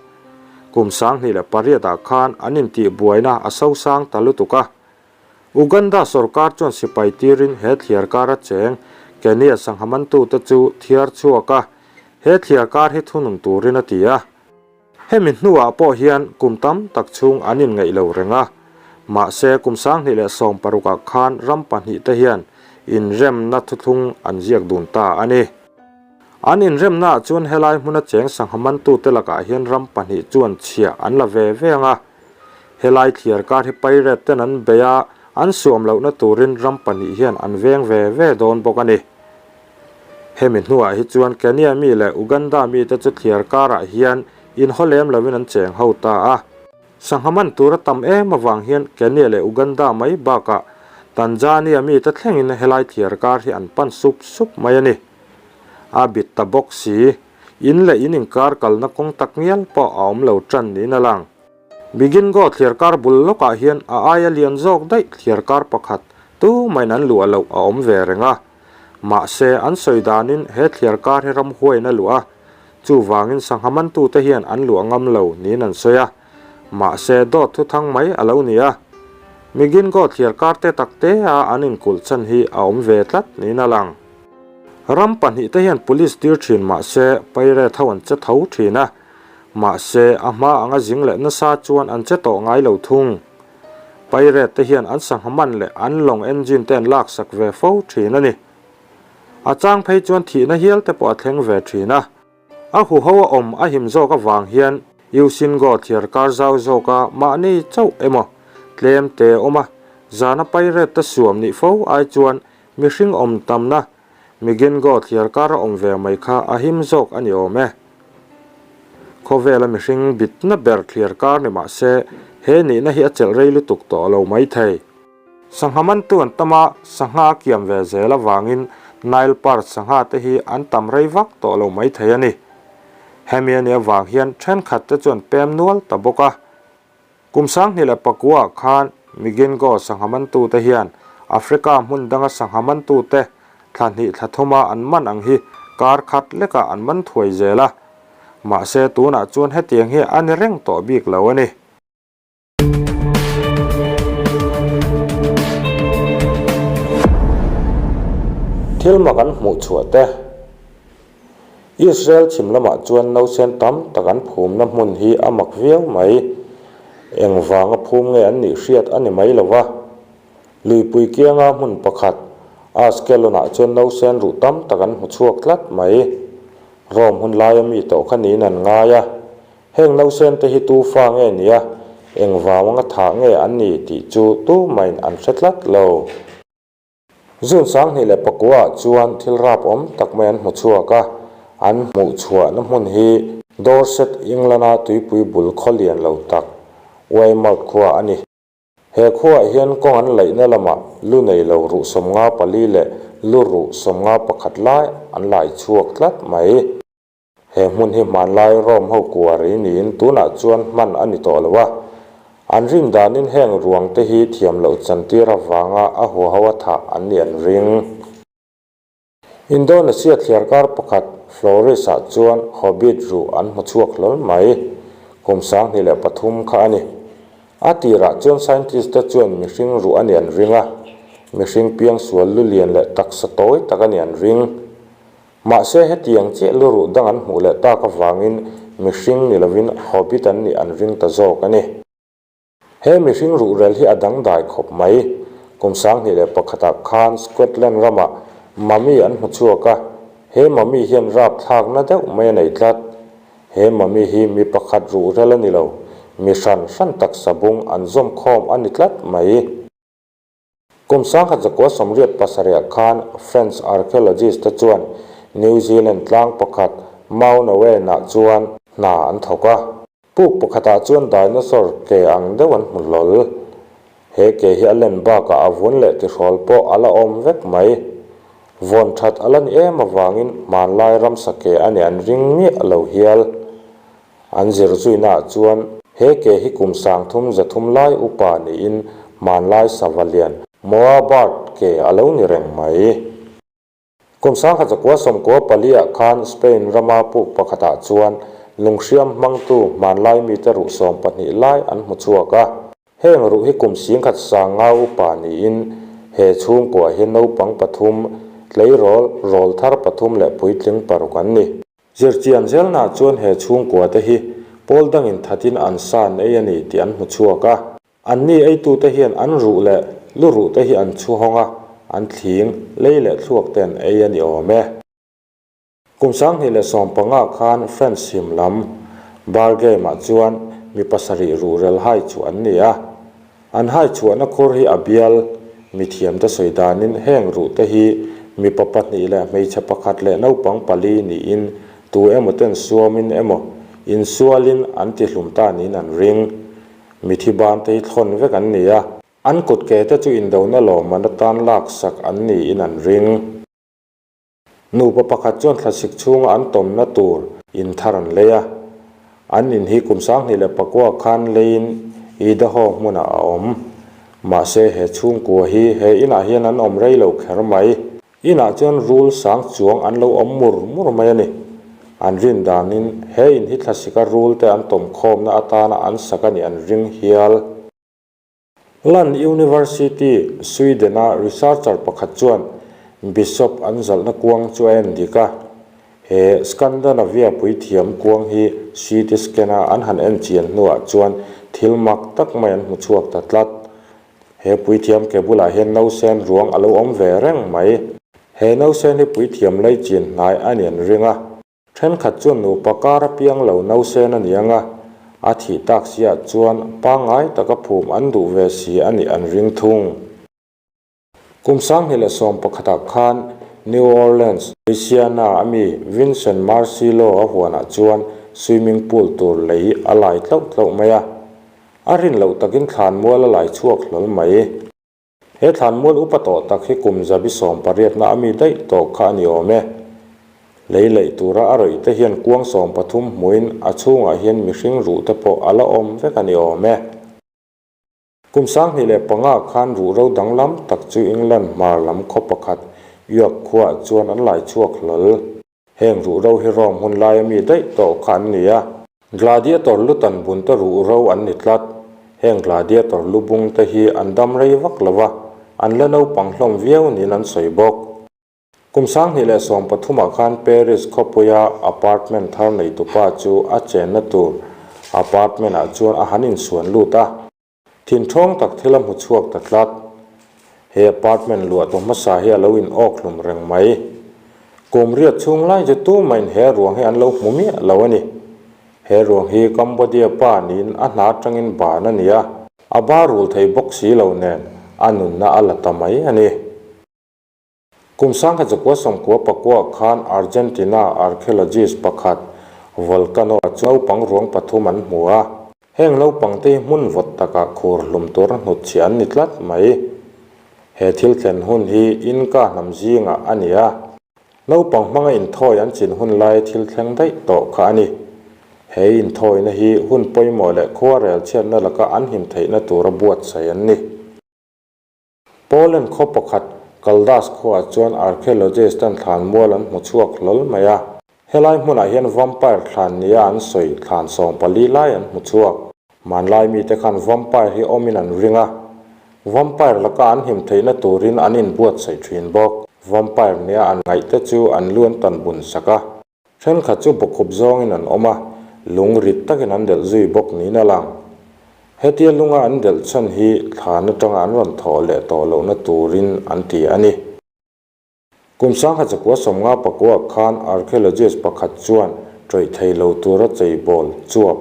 Kum 2008 ah khan an intihbuaina a sosang ta lutuk a. Uganda sorkar chuan sipai tirin he thliar kara cheng Kenya sangha mantute chu thiar chhuak a, he thliar kar hi thunun turin a ti a. Hemi hnuah pawh hian kum tam tak chhung an inngaih lo reng a, mahse kum 2016 ah khan ram pahnihte hian inremna thuthlung an ziak dun ta a ni. An inremnaah chuan helai hmuna cheng sangha mantute lakah hian ram pahnih chuan chhiah an la ve ve ang a, helai thliar kar hi pirate ten an bei a, an suam lohna turin ram pahnih hian an veng ve ve dawn bawk a ni. Hemi hnuah hi chuan Kenya mi leh Uganda mite chu thliar karah hian inhaw lem loin an cheng ho ta a. Sangha man tur a tam em avang hian Kenya leh Uganda mai bakah Tanzania mite thlengin helai thliar kar hi an pan sup sup mai a ni. A bit ta bawk si, in leh in inkar kalna kawng tak ngial pawh a awm lo tan niin a lang. Bigingo thliar kar bul lawkah hian a aia lian zawk daih thliar kar pakhat tu maiin an luah loh a awm ve reng a. Mahse, an sawi danin he thliar kar hi ramhuaiin a luah a, chuvangin sangha mantute hian an luah ngam lo niin an sawi a. Mahse, dawt thuthang mai a lo ni a. Migingo thliar kar te tak te a an inkulh chhan hi a awm ve tlat niin a lang. Ram pahnihte hian police tir thin mahse, pirate ho an che tho thin a. Mahse, a hma anga zing leh nasa chuan an che tawh ngai lo thung. Pirate te hian an sangha man leh an lawng engine te an laksak ve fo thin a ni. A chang phei chuan thihna hial te pawh a thleng ve thin a. A huho a awm a him zawk avang hian Usingo thliar kar zau zawka mahni chauh emaw tlem te awm a, zana pirate te suam nih fo ai chuan mihring awm tamna Migingo thliar kar a awm ve mai kha a him zawk a ni awm e. Khawvela mihring bitna ber thliar kar ni mah se, he nihna hi a chelh rei lutuk tawh lo mai thei. Sangha mantu an tam a, sangha a kiam ve zel avangin Nile Perch sangha te hi an tam rei vak tawh lo mai thei a ni. Hemi a nih avang hian thenkhat te chuan pem nual ta bawk a. Kum 2009 ah khan Migingo sangha mantute hian Africa hmun danga sangha mantute thla hnih thla thuma an man ang hi kar khat lekah an man thuai zel a. Mahse tunah chuan hetiang hi a ni reng tawh bik lo a ni. Thil mak an hmuh chhuah te. Israel chhim lamah chuan nausen tam tak an phumna hmun hi a mak viau mai. Engvanga phum nge an nih hriat a ni mai lo va. Luipui kianga hmun pakhat, Askelon-ah chuan nausen ruh tam tak an hmu chhuak tlat mai. Rome hun laia mi tawh kha niin an ngai a. Heng nausen te hi tu fa nge nia, engvanga thah nge an ni tih chu tumahin an hre tlat lo. June 2009 ah chuan thil rap awm tak mai an hmu chhuak a, an hmuh chhuahna hmun hi Dorset, England-a tuipui bul khaw lian lo tak, Weymouth khua a ni. He khuaah hian kawng an laihna lamah lu nei lo ruh 54 leh lu ruh 51 lai an lai chhuak tlat mai. He hmun hi hmanlai Rome ho kuari niin tunah chuan hman a ni tawh lo a. An rin danin heng ruang te hi thiam loh chantir avanga a huaho a thah an nih an ring. Indonesia thliarkar pakhat Flores ah chuan Hobbit ruh an hmu chhuak hlawl mai. Kum 2003 kha a ni. A tirah chuan scientist te chuan mihring ruh a nih an ring a. Mihring piangsual lu lian leh taksa tawi tak a nih an ring. Mahse hetiang chiah lu ruh dang an hmuh leh tak avangin mihring ni lovin hobbit an nih an ring ta zawk a ni. He mihring ruhrel hi a dangdai khawp mai. Kum 2001 ah khan Scotland ramah mummy an hmu chhuak a, he mummy hian rapthlakna deuh mai a nei tlat. He mummy hi mi pakhat ruhrel a ni lo, mi hran hran taksa bung an zawm khawm a ni tlat mai. Kum 1987 khan French archaeologist te chuan New Zealand tlang pakhat Mount Owen-ah chuan hna an thawk a. Puk pakhatah chuan dinosaur ke ang deuh an hmu hlawl. He ke hi a len bakah a vun leh tihrawl pawh a la awm vek mai. Vawn that a la ni em avangin hmanlai ramsa ke a nih an ring miah lo hial. An zir zuinaah chuan he ke hi kum 3300 lai upa niin hmanlai sava lian Moa bird ke a lo ni reng mai. Kum 1994 ah khan Spain rama puk pakhatah chuan lunghriam hmangtu hmanlai mite ruh 12 lai an hmu chhuak a. Heng ruh hi kum 10,050 upa niin he chhungkua hi naupang pathum, tleirawl, rawl thar pathum leh puitling paruk an ni. Zirchian zelnaah chuan he chhungkua te hi pawl dangin thatin an san ei a ni tih an hmu chhuak a. Anni eitute hian an ruh leh lu ruh te hi an chhu hawng a, an thling, lei leh thluak te an ei a ni awm e. Kum 2015 khan French him lam bar game-ah chuan mi pasarih ruhrel hai chu an ni a. An hai chhuahna khur hi a bial, mithiamte sawi danin heng ruhte hi mipa pahnih leh hmeichhe pakhat leh naupang pali niin tu emaw ten suamin emaw insualin an tihlum ta niin an ring. Mithi bante hi thlawn vek an ni a, an kut ke te chu indona lawmman atan laksak an niin an ring. Nupa pakhat chuan thlasik chhunga an tawmna tur in thar an lei a. An in hi kum 2009 khan leiin Idaho hmunah a awm. Mahse he chhungkua hi he inah hian an awm rei lo kher mai. Inah chuan rul sang chuang an lo awm mur mur mai a ni. An rin danin he in hi thlasika rul te an tawm khawmna atana an sak a nih an ring hial. Lund University, Sweden-a researcher pakhat chuan Bishop an zalhna kuang chu a en dik a. He Scandinavia puithiam kuang hi CT scan-a an han en chian hnuah chuan thil mak tak mai an hmu chhuak ta tlat. He puithiam ke bulah hian nausen ruang a lo awm ve reng mai. He nausen hi puithiam lei chin hnai a ni an ring a. Thenkhat chuan nupa kar a piang lo nausen a ni ang a, a thih tak siah chuan pangngai taka phum an duh ve si a nih an ring thung. Kum 2011 ah khan New Orleans, Louisiana a mi Vincent Marcillo a huanah chuan Swimming pool tur lei a lai tlauh tlauh mai a. A rin loh takin thlanmual a lai chhuak hlawl mai. He thlanmual upa tawh tak hi kum zabi sawmpariatna a mi daih tawh kha a ni awm e. Lei laih tura a rawih te hian kuang 13 hmuin a chhungah hian mihring ruh te pawh a la awm vek a ni awm e. Kum 2005 khan ruhro danglam tak chu England hmar lam khaw pakhat York khuaah chuan an lai chhuak hlawl. Heng ruhro hi Rome hun laia mi daih tawh kha an ni a. Gladiator lu tan bun te ruhro an ni tlat. Heng gladiator lu bung te hi an dam rei vak lo va, an la naupang hlawm viau niin an sawi bawk. Kum 2013 khan Paris khawpuia apartment thar neitupa chu a chenna tur apartment ah chuan a han insuan lut a. Thinthawng tak thil a hmu chhuak ta tlat. He apartment luah tu hmasa hi a lo in awk hlum reng mai. Kum riat chhung lai chu tumahin he ruang hi an lo hmu miah lo a ni. He ruang hi Cambodia pa niin a hna atangin ban a ni a. A bar rul thei bawk si lo nen a nunna a la ta mai a ni. Kum 1999 khan Argentina archaeologist pakhat Volcano a chu naupang ruang pathum an hmu a. Heng naupang te hi hmun vawt takah khur hlum tura hnutchhiah an ni tlat mai. He thil thlen hun hi Inca hnam zingah a ni a. Naupang hmanga inthawi an chin hun laia thil thleng daih tawh kha a ni. He inthawina hi hun pawimawh leh khuarel chhiatna laka an him theihna tura buatsaih an ni. Poland khaw pakhat Kaldas khuaah chuan archaeologist ten thlanmual an hmu chhuak hlawl mai a. Helai hmunah hian vampire thlan nia an sawi thlan 14 lai an hmu chhuak. Hmanlai mite khan vampire hi awmin an ring a. Vampire laka an him theihna turin an inbuatsaih thin bawk. Vampire nia an ngaihte chu an lu an tan bun sak a. Thenkhat chu bawkhup zawngin an awm a, lung rit takin an delh zui bawk niin a lang. Hetia lunga an delh chhan hi thlan atanga an rawn thawh leh tawh lohna turin an ti a ni. Kum 1959 khan archaeologist pakhat chuan ṭawih thei lo tura cheibawl chuap,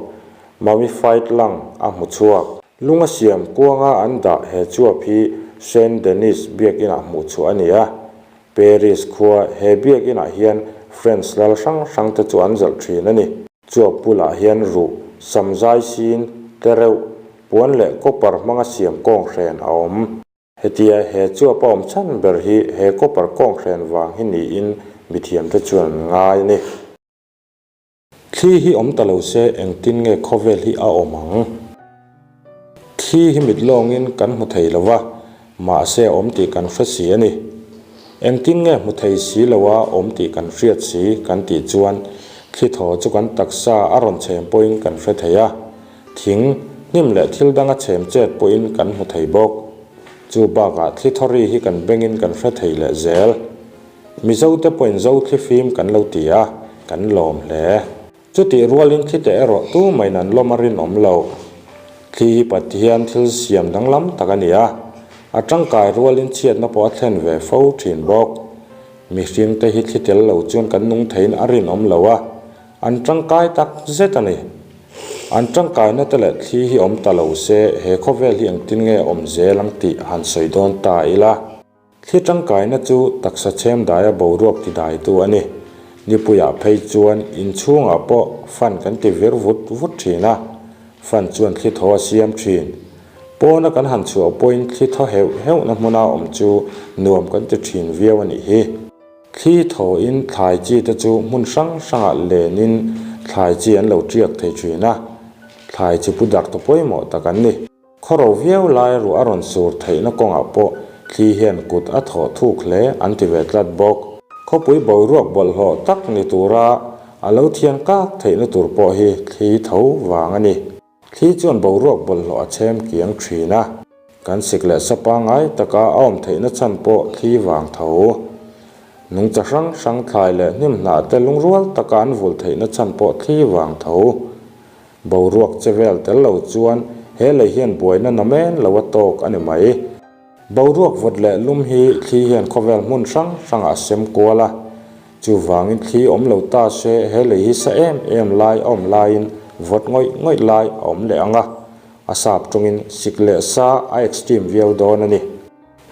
mummified lung, a hmu chhuak. Lunga siam kuanga an dah he chuap hi Saint Denis biakinah hmuh chhuah a ni a. Paris khua he biakinah hian French lal hrang hrang te chu an zalh thin a ni. Chuap bulah hian ruh, samzai sin, te reuh, puan leh copper hmanga siam kawnghren a awm. Hetia he chuap a awm chhan ber hi he copper kawnghren vang hi niin mithiamte chuan an ngai a ni. Thli hi awm ta lo se engtin nge khawvel hi a awm ang? Thli hi mit lawngin kan hmu thei lo va, mahse a awm tih kan hre si a ni. Engtin nge hmu thei si lo a awm tih kan hriat si kan tih chuan thli thaw chu kan taksa a rawn chhem pawhin kan hre thei a, thing, hnim leh thil danga chhem chet pawhin kan hmu thei bawk. Chu bakah thli thaw ri hi kan bengin kan hre thei leh zel. Mizote pawhin zo thlifim kan lo ti a, kan lawm hle. Chutih rualin thlite erawh tumahin an lawm a rinawm lo. Thli hi Pathian thil siam danglam tak a ni a, a tangkai rualin chhiatna pawh a thlen ve fo thin bawk. Mihringte hi thli tel lo chuan kan nung theiin a rinawm lo a, an tangkai tak zet a ni. An tangkaina te leh thli hi awm ta lo se he khawvel hi engtin nge awm zel ang tih han sawi dawn ta ila. Thli tangkaina chu taksa chhem daia boruak ti daitu a ni. Nipuiah phei chuan inchhungah pawh fan kan ti vir vut vut thin a, fan chuan thli thaw a siam thin. Pawna kan han chhuah pawhin thli thaw heuh heuhna hmuna awm chu nuam kan ti thin viau a nih hi. Thli thawin thlai chi te chu hmun hrang hrangah lenin thlai chi an lo tiak thei thin a, thlai chi pu darh pawimawh tak an ni. Khawro viau lai ruah a rawn sur theihna kawngah pawh thli hian kut a thawh thuk hle an ti ve tlat bawk. Khawpui boruak bawlhhlawh tak ni tura a lo thian kak theihna tur pawh hi thli tho vang a ni. Thli chuan boruak bawlhhlawh a chhem kiang thin a, kan sik leh sa pangngai taka a awm theihna chhan pawh thli vang tho. Nungcha hrang hrang thlai leh hnim hnah te lungrual taka an vul theihna chhan pawh thli vang tho. Boruak che vel tel lo chuan he lei hian buaina na men lo a tawk a ni mai. Boruak vawt leh lum hi thli hian khawvel hmun hrang hrangah a sem kual a. Chuvangin thli awm lo ta se he lei hi sa em em lai a awm laiin vawt ngawih ngawih lai a awm leh ang a. A sap tawngin sik leh sa a extreme viau dawn a ni.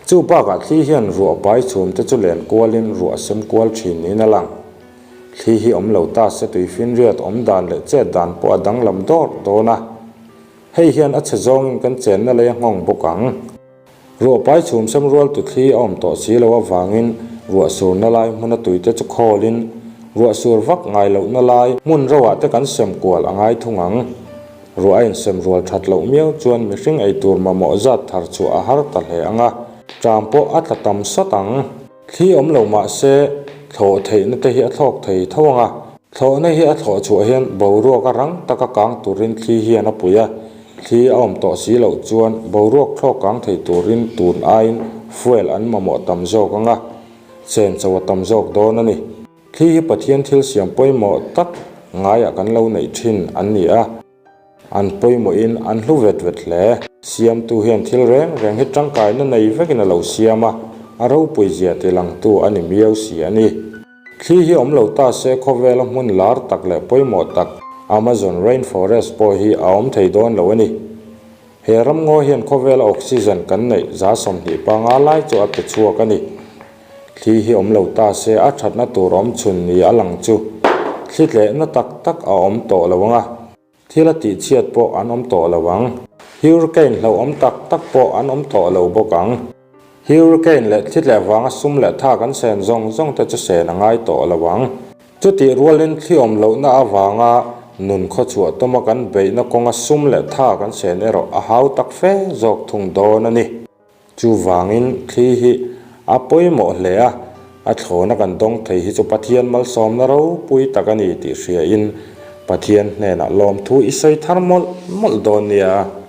Chu bakah thli hian ruah pai chhum te chu len kualin ruah sem kual thin niin a lang. Thli hi awm lo ta se tuifinriat awm dan leh chet dan pawh a danglam dawr dawn a. Hei hian a chhe zawngin kan chenna lei a nghawng bawk ang. Ruah pai chhum sem rual tu thli a awm tawh si lo avangin ruah surna lai hmuna tuite chu khawlin ruah sur vak ngai lohna lai hmun roah te kan sem kual a ngai thung ang. Ruah a insem rual that loh miau chuan mihring ei tur mamawh zat thar chhuah a har ta hle ang a, ṭam pawh a tla tam sawt ang. Thli awm lo mah se thlawh theihna te hi a thlawk thei tho ang a, thlawhna hi a thlawh chhuah hian boruak a rang taka kang turin thli hian a pui a, thli a awm tawh si loh chuan boruak thlawk kang thei turin tun aiin fuel an mamawh tam zawk ang a, chen cho a tam zawk dawn a ni. Thli hi Pathian thil siam pawimawh tak ngaiah kan lo neih thin an ni a. An pawimawhin an hlu vet vet hle. Siamtu hian thil reng reng hi tangkaina nei vekin a lo siam a, a ropui zia tilangtu a ni miau si a ni. Thli hi awm lo ta se khawvela hmun lar tak leh pawimawh tak Amazon Rainforest pawh hi a awm thei dawn lo a ni. He ramngaw hian khawvela oxygen kan neih 25% lai chu a pe chhuak a ni. Thli hi awm lo ta se a thatna tur awm chhun ni a lang chu thli tlehna tak tak a awm tawh lo ang a, thil a tihchhiat pawh an awm tawh lo ang. Hurricane hlauhawm tak tak pawh an awm tawh lo bawk ang. Hurricane leh thli tleh vanga sum leh tha kan sen zawng zawng te chu sen a ngai tawh lo ang. Chutih rualin thli awm lohna avanga nun khawchhuah tuma kan beihna kawnga sum leh tha kan sen erawh a hau tak fe zawk thung dawn a ni. Chuvangin thli hi a pawimawh hle a, a thlawna kan dawng thei hi chu Pathian malsawmna ropui tak a ni tih hriain Pathian hnenah lawmthu i sawi thar mawlh mawlh dawn nia.